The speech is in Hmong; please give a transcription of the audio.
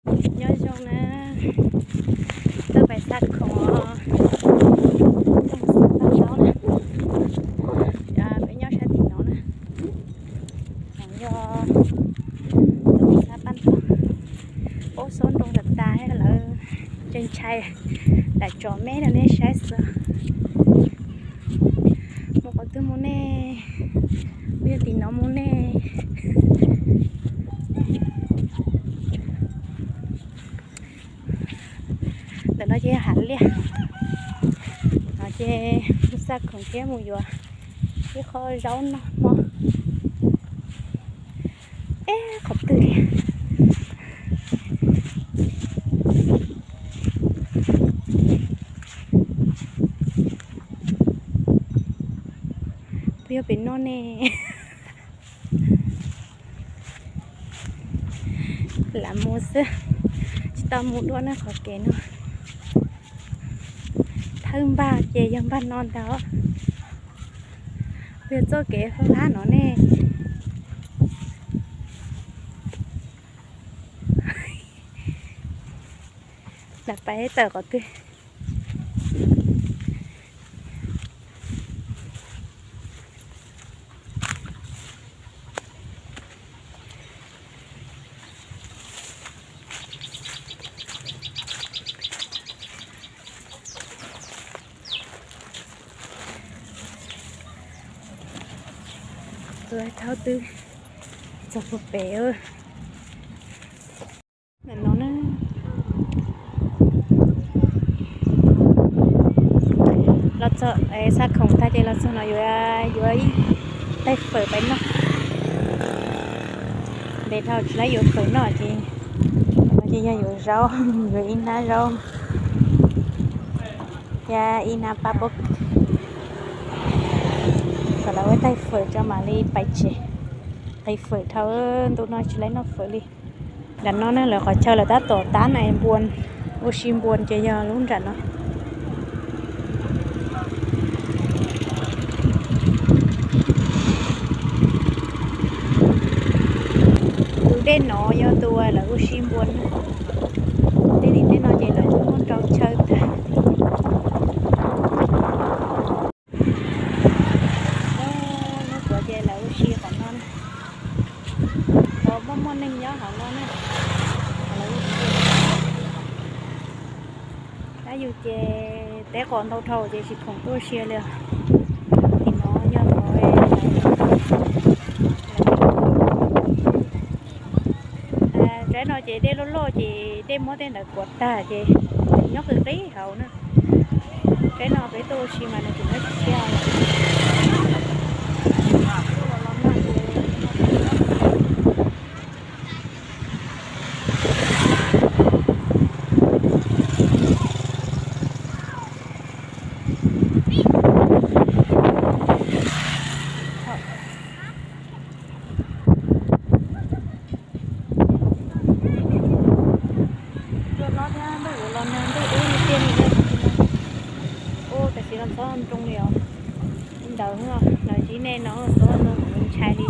Nyob zoo na, tuaj pais xa khoom os. Peb nyob sab tim no na, yog xa paj ntaub, paub xob nroo tas tas lawm, ntshai ntshai, lam tsom me rau nej saib xwb. Mus qhov twg mus ne? Kuv yog tim no mus ne. Ntawm no ces yog hav liaj. No ces mus xa khoom thiab mus yuav ib qho zaub noj hmo. Eb, qhov twg li? Puas yog pem no ne? Lam mus xwb, tsis tau mus dua na qhov kev no. Thawj npag ces yog npag no ntag. Puas yog txoj kev hauv lab no ne? Lam pais tawm qhov twg? Tus thaub twb txog puag pem. Ntawm no na, los txog, xa khoom tag ces los txog no yuav, yuav ib taig fawm pais noj. Ntev dhau tsis laib yuav fawm noj ces, no ces yog yuav zaub, yuav ib hnab zaub, yog ib hnab pab pob kws, kom lawv ua taig fawm tso mam li pais tsev. Qis fawm dhau, ntu no tsis laib noj fawm li. Nram no ne lawv qhov chaw lawv tab tom tab na npuas, ua si npuas ces yog lub nram no. Tus dej no yog tus lawv ua si npuas. Tej tim tej no ces lawv muab rau chaw tag. Lub puav ces lawv ua si qhov no na. Qhov muaj muaj neeg nyob hauv no na. Lawv ua si. Tab yus ces teb qos ntau dhau ces tsis khoom tuaj ua si li. Tim no yog qhov tsaib no ces dej loj loj ces dej muab tej ntawd kuav tag ces nyob qis qis hauv na. Tsaib no peb tuaj ua si mas nws tseem nyob tsis siab. Tuaj hlob thiab ntuj yuav los nag ntuj dub li tiag li. Ua tam sim no txhob nroo li os. Ntawd lawv tsis nej no txhob nroo, ntshai li.